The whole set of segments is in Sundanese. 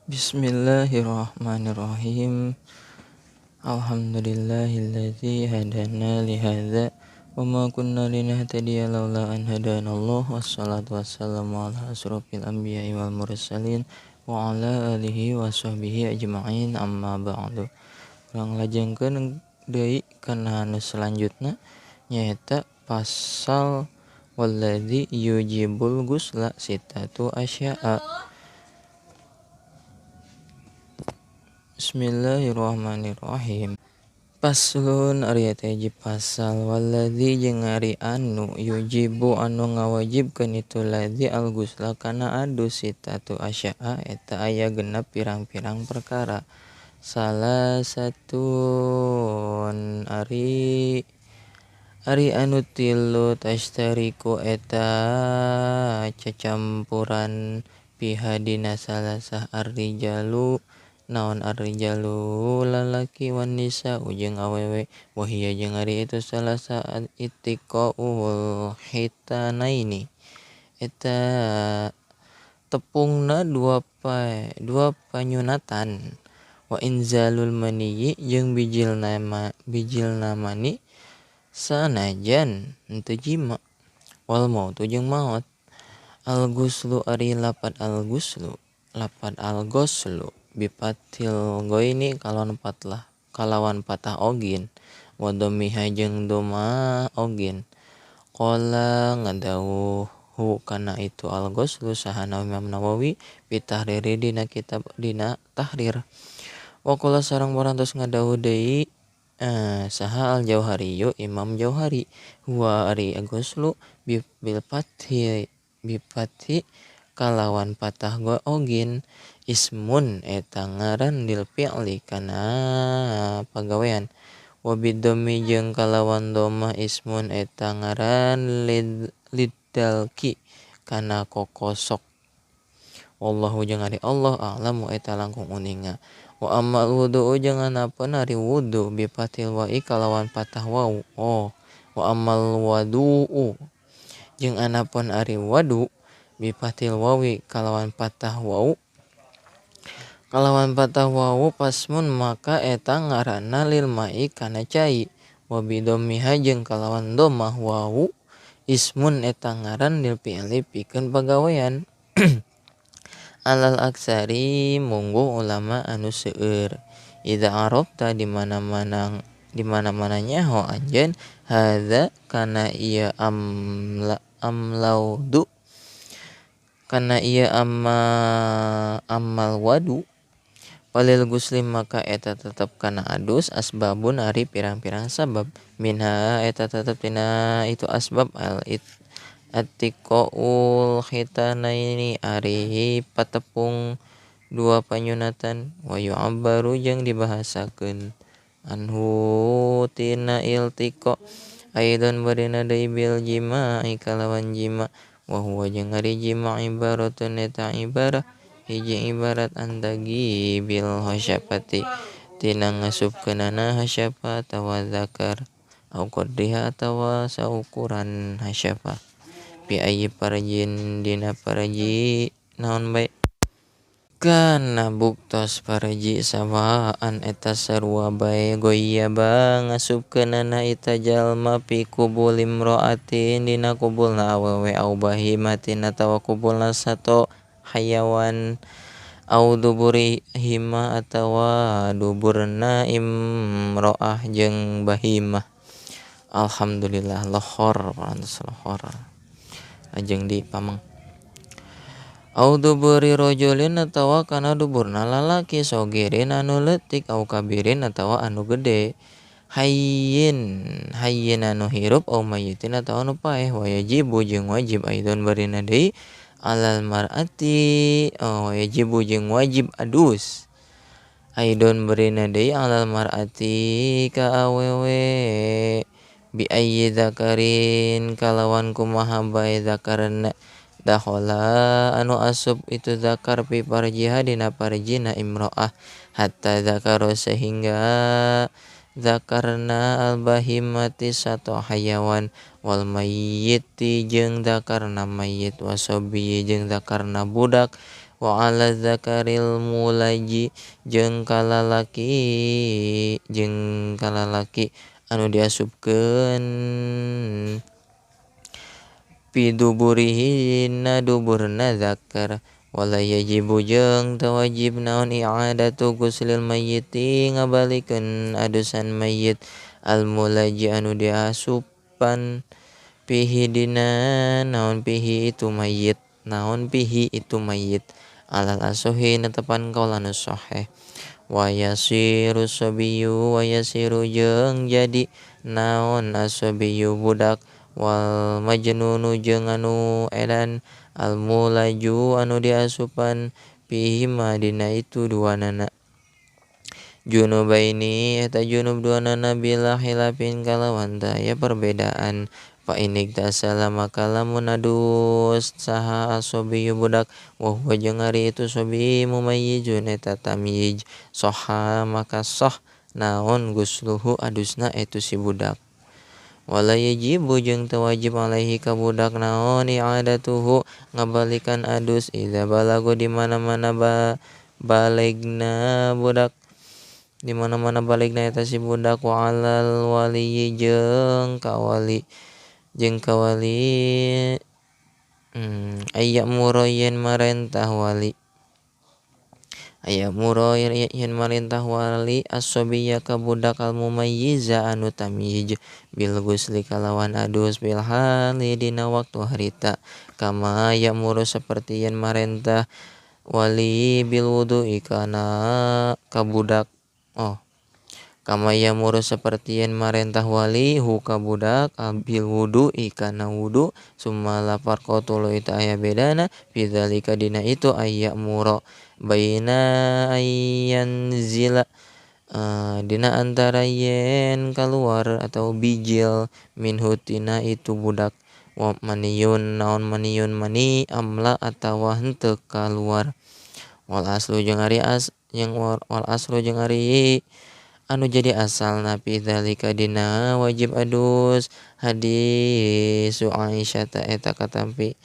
Bismillahirrahmanirrahim. Alhamdulillahilladzi hadana li hadza wa ma kunna linahtadiya laula an hadanallah. Wassalatu wassalamu ala asrofil anbiya'i wal mursalin wa ala alihi wa sahbihi ajma'in, amma ba'du. Urang lajengkeun deui kana anu selanjutna nyaeta pasal walladzi yujibul ghusla sittatu asya'a. Bismillahirrahmanirrahim. Paslon ari eta hiji pasal walladzi jeung ari anu yujibu anu ngawajibkeun itu ladzi al-ghusla kana adus sittatu asya'a eta aya genep pirang-pirang perkara. Salah satun ari anu tilu tashtariku eta cacampuran piha dina salasah ar-rijalu naon ar-rijalu lalaki wan nisa jeung awewe wahia jeung ari itu salasa ittiqaul hitanaini eta tepungna dua panyunatan wa inzalul maniyyi jeung bijilna mani sanajan henteu jima wal mautu jeung maot. Al ghuslu ari lapad al ghuslu lapad al ghuslu bipatil goini kalawan patah ogin wa dhammiha jeung doma ogin. Qala ngadawuh kana itu al ghuslu saha Imam Nawawi fi tahriri dina kitab dina tahrir. Wa qala sareng parantos ngadawuh deui saha al Jauhari Imam Jauhari huwa ari ghuslu bil fathi kalawan patah ogin ismun eta ngaran lil fi'li kana pagawean wa bidhammi jeung kalawan dhamma ismun eta ngaran lidalki kana kokosok. Wallahu jeung ari Allah a'lamu eta langkung uninga. Wa ammal wudu jeung anapun ari wudu bi fathil wa'i kalawan patah wau. Oh, wa ammal wadu'u jeung anapun ari wadu bi fathil wawi kalawan patah wau pasmun maka eta ngaranna lil ma'i kana cai wa bi dhammiha jeung kalawan dhammah wau ismun eta ngaran lil fi'li pikeun pagawean. Alal aksari mungguh ulama anu seueur. Idza arafta di mana-mana nyaho anjeun hadza kana ieu amlaudu kana ieu amal wadu walil ghusli maka eta tetep kana adus asbabun ari pirang-pirang sabab minha eta tetep tina itu asbab al attiqaul khitanaini ari patepung dua panyunatan wa yu'abbaru jeung dibahasakeun anhu tina iltiqa aidon barina deui bil jima'i kalawan jima wa huwa jeung ari jima' ibaratun eta ibarah hiji ibarat andagi bil hasyafati tina ngasupkeunana hasyafa atawa zakar au qadriha atawa saukuran hasyafa bi ayyi parjin dina parji naon bae kana buktos parji sawaan eta sarua bae goyyaba ngasupkeunana eta jalma fi kubul imra'atin dina kubulna awewe au bahimatin atawa kubulna sato hayawan au duburi hima atawa duburna imro'ah jeung bahimah. Alhamdulillah lohor parantos lohor ajeng di pameng. Au duburi rajulin atawa kana duburna lalaki sogirin anu leutik au kabirin atawa anu gede hayyin anu hirup au mayyitin atawa anu paeh wa yajibu jeung wajib aidon barina deui alal mar'ati wa yajibu jeung wajib adus aidon barina deui alal mar'ati ka awewe bi ayyi dzakarin kalawan kumaha bae zakarna dakhala anu asup itu zakar fi farjiha dina farjina imro'ah hatta zakaro sehingga zakarna albahimati sato hayawan wal mayyiti jeung zakarna mayyit wasobi jeung zakarna budak Wa ala zakaril mulaji jeung kalalaki anu diasupkeun piduburihi na duburna zakar. Wala yajibu jeung teu wajib naon i'adatu guslil mayyiti ngabalikeun adusan mayyit al mulaji anu diasupan pihi dina naon pihi itu mayyit alal asohi netepan kaul anu sahih. Wa yasiru sabiyu wa yasiru jeung jadi naon asabiyu budak wal majnunu jeung anu edan al mulaju anu diasupan pihi ma dina itu duanana junubaini eta junub duanana bila khilafin kalawan taya perbedaan. Fa inik tasala maka lamun adus saha asobiyu budak wa huwa jeung ari itu sobi mumayyizun eta tamyiz soha maka soh naon gusluhu adusna itu si budak. Wala yajibu jeung teu wajib alaihi ka budak naon i'adatuhu ngabalikan adus idza balago di mana-mana balegna budak di mana-mana balegna eta si budak. Wa alal wali jeung kawali aya muroyen marentah wali as-sabiyya ka budak al mumayyiza anu tamyiz bil gusli kalawan adus bil hali dina waktu harita kama ya'muru saperti yen marentah wali bil wudu'i kana ka budak. Kama ya'muru saperti yen marentah wali hu ka budak bil wudu'i kana wudu summa la farqa tuluy teu aya bedana bidzalika dina itu ayya'muru baina ayyanzila dina antara yen kaluar atau bijil minhu tina itu budak wa maniyun naon maniyun mani amla atawa henteu kaluar. Wal aslu jeung ari wal aslu jeung ari anu jadi asalna fi dzalika dina wajib adus hadis Aisyah ta eta katampi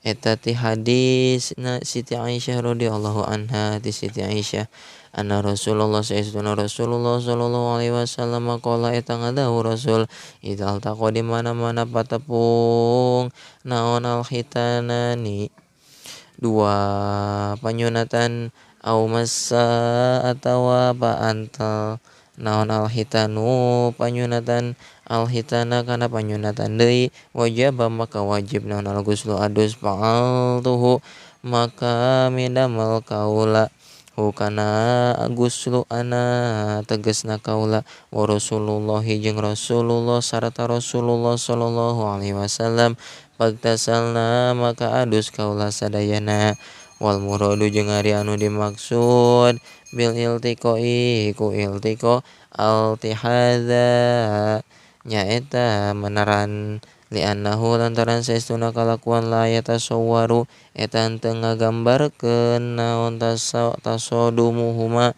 eta ti hadis na Siti Aisyah radhiyallahu anha ti Siti Aisyah anna Rasulullah sayyiduna Rasulullah sallallahu alaihi wasallam qala eta ngadahu Rasul idzal taqa di mana-mana patepung naon al khitanani dua panyunatan au massa atawa paantal naon al hitanu panyunatan al hitana kana panyunatan deui wajib maka wajib naon al guslu adus fa'altuhu maka midamal kaula hu kana guslu ana tegesna kaula wa Rasulullah jeung Rasulullah sarta Rasulullah sallallahu alaihi wasallam pagtasalna maka adus kaula sadayana. Wal muradu jeung ari anu dimaksud bil iltiqai ku iltiqa altihadza nyaeta meneran li'annahu lantaran saestuna kalakuan la yatasawwaru eta henteu ngagambarkeun naon tasodumuhuma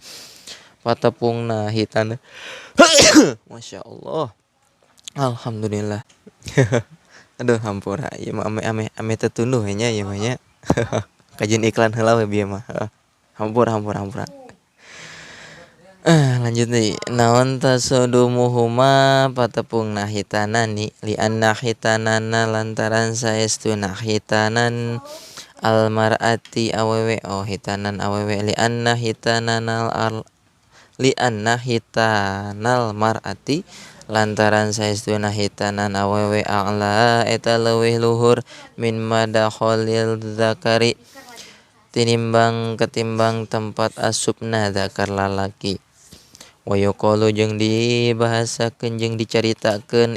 patepungna hitan. Masyaallah, alhamdulillah. Aduh hampura ieu mah ame ame tetunduh nya ieu mah nya. Kajian iklan heula we bieu mah. Hampura. Lanjut deui. Naon tasodumuhuma patepungna hitanani li'anna hitanana lantaran saestuna hitanan almar'ati awewe oh hitanan awewe li'anna hitananal al li'anna hitanal mar'ati lantaran saestuna hitanan awewe a'la eta leuwih luhur min madakholil zakari tinimbang ketimbang tempat asupna zakar lalaki. Wa yuqalu jeung dibahasakeun jeung dicaritakeun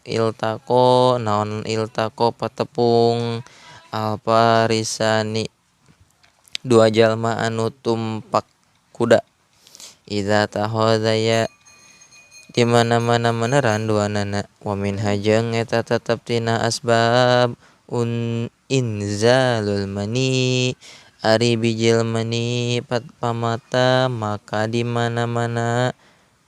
iltaqo naon iltaqo patepung alfarisani dua jalma anu tumpak kuda idza tahadzaya di mana-mana meneran duanana. Wa minha jeung eta tetep tina asbab un inzalul mani ari bijil mani pamata maka di mana-mana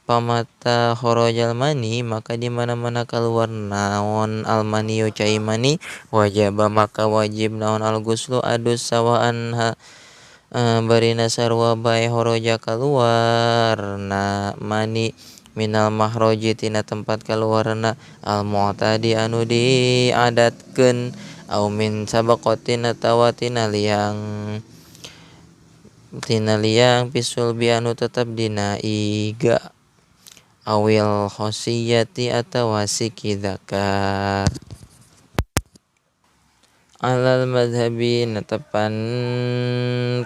pamata khorojal mani maka di mana-mana keluar naon al maniyu cai mani wajib maka wajib naon al guslu adus sawaan ha Barina sarua bae horoja kaluarna mani minal mahroji tina tempat kaluarna al mu'tadi anu diadatkeun au min sabaqatin atawa tina liang pisulbi anu tetep dina iga awil khosiyati atawa siki zakar alal mazhabi netepan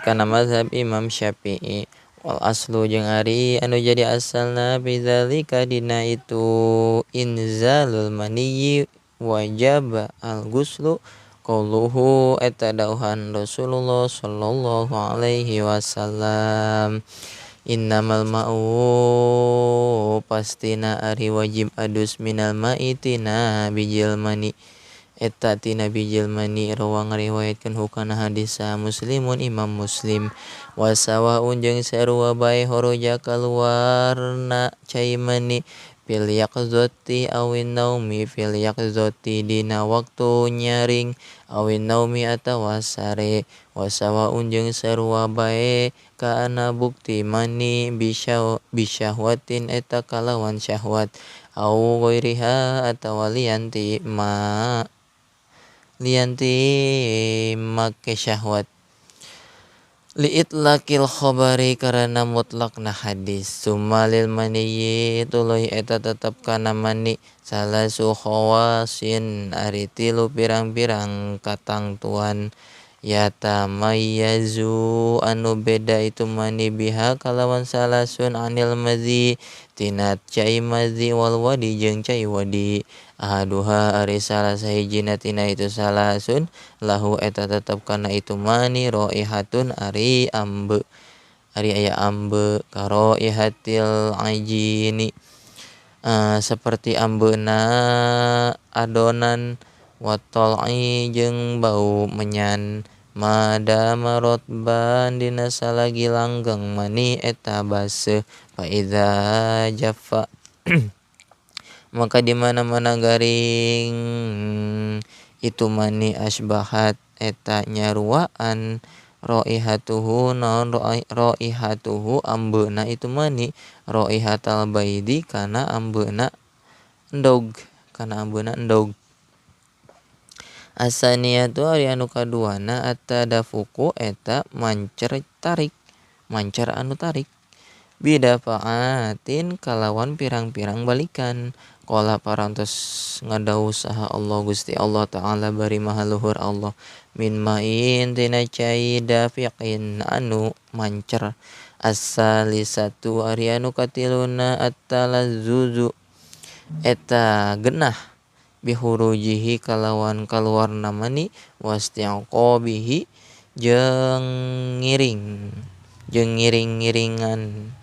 kana mazhab Imam Syafi'i wal aslu jeung ari anu jadi asalna bidzalika dina itu inzalul maniyyi wajaba al ghuslu qauluhu eta dauhan Rasulullah sallallahu alaihi wasallam innamal ma'u pastina ari wajib adus minal ma'i tina bijil mani eta tina bijil mani rawa ngariwayatkeun hukana hadis Muslimun Imam Muslim wasawaun jeung sarua bae horoja kaluarna cai mani fil yaqzati awin naumi fil yaqzati dina waktu nyaring awin naumi atawa sare wasawaun jeung sarua bae kaana bukti mani bisyahwatin eta kalawan syahwat au ghairiha atawa lianti ma lianti make syahwat liitlaqil khabari karena mutlakna hadis summa lil maniyyi tuluy eta tetep kana mani salasu khawasin ari tilu pirang-pirang katangtuan yatamayyazu anu beda itu mani biha kalawan salasun anil madzi tina cai madzi wal wadi jeung cai wadi ahaduha ari salah sahijina tina itu salasun lahu eta tetep kana itu mani raihatun ari ambe ari aya ambe karaihatil ajini seperti ambeuna adonan watol'i jeung bau menyan madama rotban dina salagi langgeng mani eta baseuh fa iza jaffa maka di mana-mana garing itu mani asbahat eta nyaruaan raihatuhu naon raihatuhu ambeuna itu mani raihatal baidi kana ambeuna endog kana ambeuna endog. Asaniyatu ari anu kaduana atadafuku eta mancer tarik mancer anu tarik bidafaatin kalawan pirang-pirang balikan qala parantos ngadawuh saha Allah Gusti Allah Ta'ala bari maha luhur Allah min ma'in tina cai dafiqin anu mancer. Asalisatu ari anu katiluna atalazzuzu eta genah bihurujihi kalawan kaluarna mani wasti'qabihi jeung ngiring jeung ngiring-ngiringan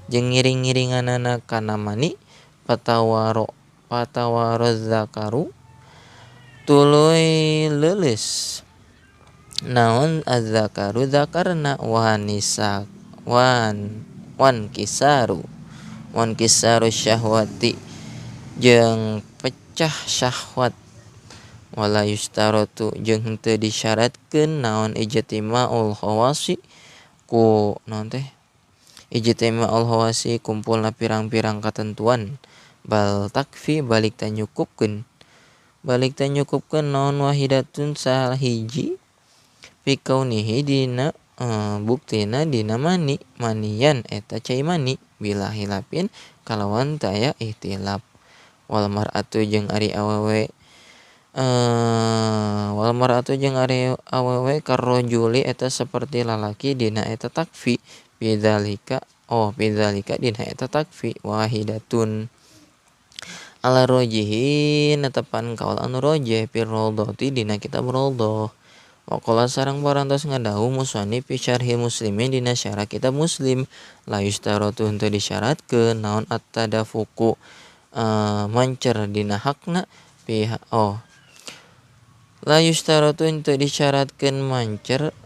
jeung ngiring-ngiringanana kana mani patawaro patawaro zakaru tuluy leuleus naon azzakaru zakarna wanisa wan wan kisaru syahwati jeung pecah syahwat wala yustaratu jeung henteu disyaratkeun naon ijtima'ul khawasi ku naon teh ijtima'ul khawasi kumpulna pirang-pirang katentuan bal takfi balik ta nyukupkeun naon wahidatun sahiji fi kaunihi dina buktina dina mani manian eta cai mani bila hilapin kalawan taya ihtilaf wal mar'atu jeung ari awewe wal mar'atu jeung ari awewe karrajuli eta saperti lalaki dina eta takfi bidzalika oh bidzalika dina eta takfi wahidatun ala rojihi netepan kaul anu rojih fir raudhati dina kitab raudhah. Waqala sareng parantos ngadawuh musannif fi syarhi muslimin dina syarah kitab muslim la yustaratu henteu disyaratkeun naon at-tadafuku mancer dina hakna pihak oh la yustaratu henteu disyaratkeun mancer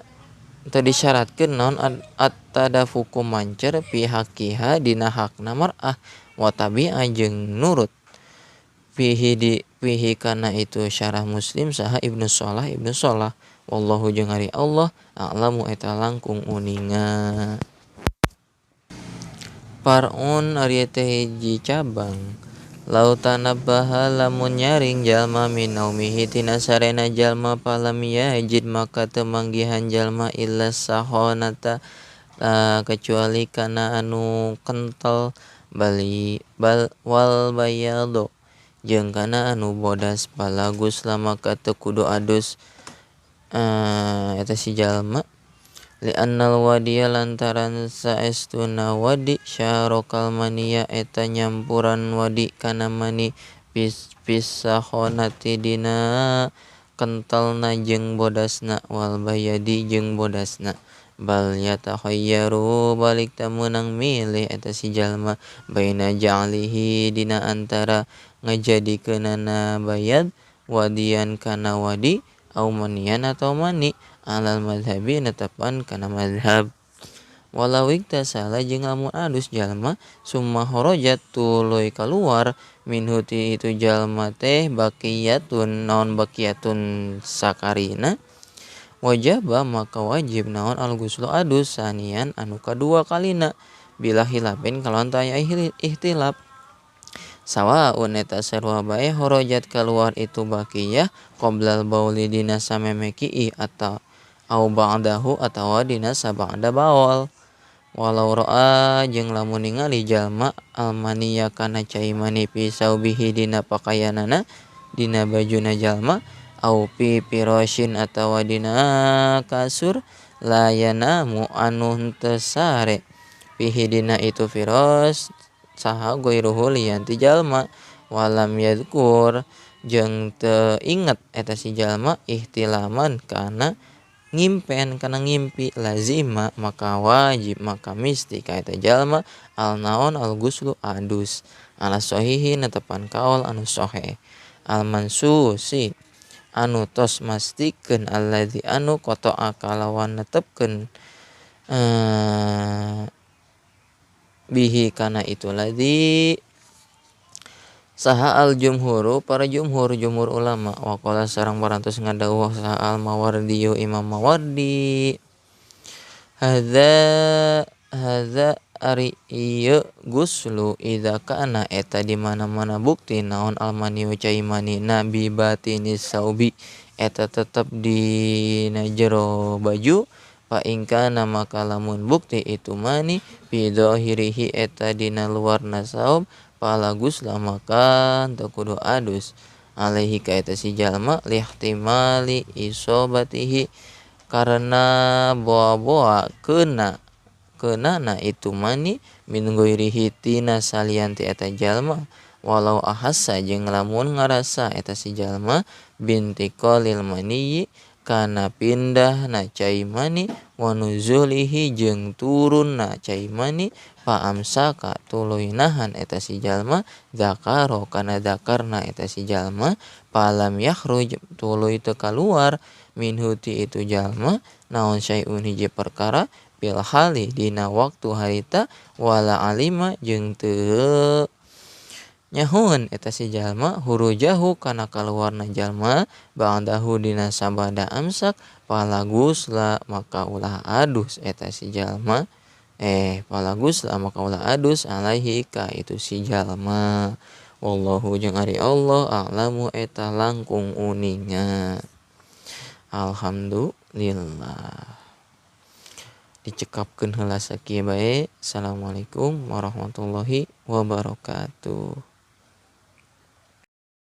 teu disyaratkeun naon at-tadafuku mancer pihakiha dina hakna mar'ah wa tabi'a jeung nurut fihi di fihi kana itu syarah muslim saha Ibnu Shalah Wallahu jeung ari Allah a'lamu eta langkung uninga. Par'un ari teh hiji cabang. Lau tanabbaha lamun nyaring jalma min naumihi tina sarena jalma palam yajid maka teu manggihan jalma illa sahonata kecuali kana anu kental bali bal wal bayado jeung kana anu bodas palagus maka teu kudu adus eta si jalma li annal wadiya lantaran saestuna wadi syarokal maniya eta nyampuran wadi kana mani pisahonati dina kentalna jeung bodasna wal bayadi jeung bodasna bal yatakhayyaru balik ta meunang milih eta si jalma baina ja'lihi dina antara ngajadikeunana bayad wadian kana wadi au manian atau mani alal madhabi netepan kana madhab. Walau iktasala jeung lamun adus jalma summa kharajat tuluy kaluar minhu ti itu jalma teh baqiyatun naon baqiyatun sakarina wajaba maka wajib naon al ghuslu adus sanian anu kadua kalina bila hilapin kalawan taya ihtilaf sawaun eta sarua bae kharajat kaluar itu baqiyah qoblal bauli dina samemeki atau au ba'dahu atawa dina sabada baol. Walau ra'a jeung lamun ningali jalma almaniya kana cai mani fi saubihi dina pakayanana dina bajuna jalma au fi firashin atawa dina kasur la yanamu anu henteu sare fihi dina itu firas saha goiruhu lian ti jalma walam yadhkur jeung teu inget eta si jalma ihtilaman kana ngimpen kana ngimpi lazima maka wajib maka misti ka eta jalma al naon al guslu adus ala sahihi netepan kaol anu sahih al mansusi anu tos mastikeun alladzi anu qata'a kalawan netepkeun bihi kana itu ladzi saha al jumhuru para jumhur jumhur ulama waqala sareng parantos ngadawuh saha al mawardi imam mawardi hadza hadza ari ieu guslu idza kana eta di mana-mana bukti naon al maniu cai mani nabi batinis saubi eta tetep dina jero baju fa in kana maka lamun bukti itu mani fi dzahirihi eta dina luarna saub pala gusla maka teu kudu adus alaihi ka eta si jalma lihtimali isobatihi karena boa-boa kena keunana itu mani min ghairihi tina salian ti eta jalma walau ahassa jeung lamun ngarasa eta si jalma bintiqalil maniyyi kana pindahna cai mani wa nuzulihi jeung turunna cai mani fa amsaka tuluy nahan eta si jalma zakaro kana zakarna eta si jalma falam yakhruj tuluy teu kaluar minhu ti itu jalma naon syai'un hiji perkara bil hali dina waktu harita wala alima jeung teu nyahoeun eta si jalma hurujahu kana kaluarna jalma ba'dahu dina sabada amsak fala gusla maka ulah adus eta si jalma fala gusla maka ulah adus alaihi ka itu si jalma. Wallahu jeung ari Allah a'lamu eta langkung uninga. Alhamdulillah. Dicekapkeun heula sakieu bae. Assalamualaikum warahmatullahi wabarakatuh.